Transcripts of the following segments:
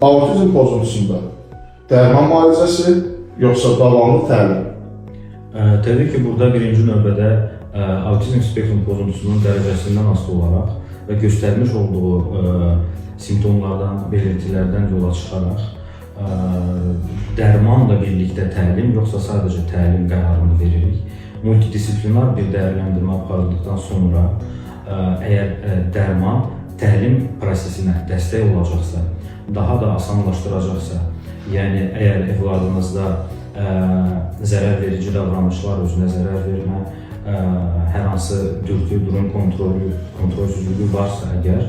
Autizm pozuntusunda dərman müalicəsi yoxsa davamlı təlim? Təbii ki, burada birinci növbədə autizm spektrum pozuntusunun dərəcəsindən asılı olaraq və göstərmiş olduğu simptomlardan, belirtilərdən yola çıxaraq dərmanla birlikdə təlim yoxsa sadəcə təlim qərarını veririk. Multidisiplinar bir dəyərləndirmə aparıldıqdan sonra əgər dərman təlim prosesinə dəstək olacaqsa, daha da asanlaşdıracaqsa, yəni əgər övladınızda zərər verici davranışlar, özünə zərər vermə, hər hansı dürtü, durum kontrolü, kontrolsüzlüyü varsa əgər,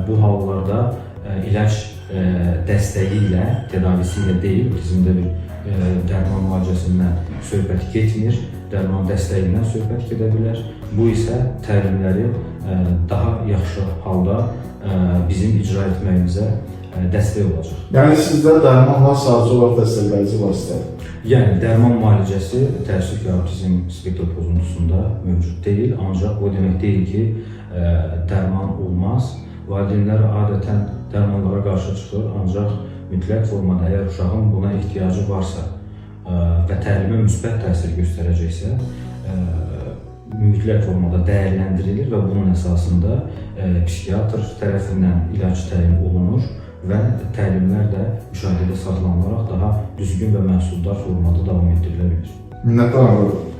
bu hallarda ilac dəstəyi ilə, tədavisi ilə deyil, otizmdə bir dərman müalicəsindən söhbət getmir, dərman dəstəyindən söhbət gedə bilər. Bu isə təlimləri daha yaxşı halda bizim icra etməyimizə dəstək olacaq. Yəni sizdə dərmanlar sadəcə olaraq dəstəkləyici vasitədir. Yəni dərman müalicəsi təəssüf ki, autizm spektr pozuntusunda mövcud deyil, ancaq bu demək deyil ki, dərman olmaz. Valideynlər adətən dərmanlara qarşı çıxır, ancaq mütləq formada əgər uşağın buna ehtiyacı varsa və təlimə müsbət təsir göstərəcəksə, mütləq formada dəyərləndirilir və bunun əsasında psixiatr tərəfindən ilac təyin olunur və təlimlər də müşahidədə saxlanılaraq daha düzgün və məhsuldar formada davam etdirilə bilir. Minnətdaram.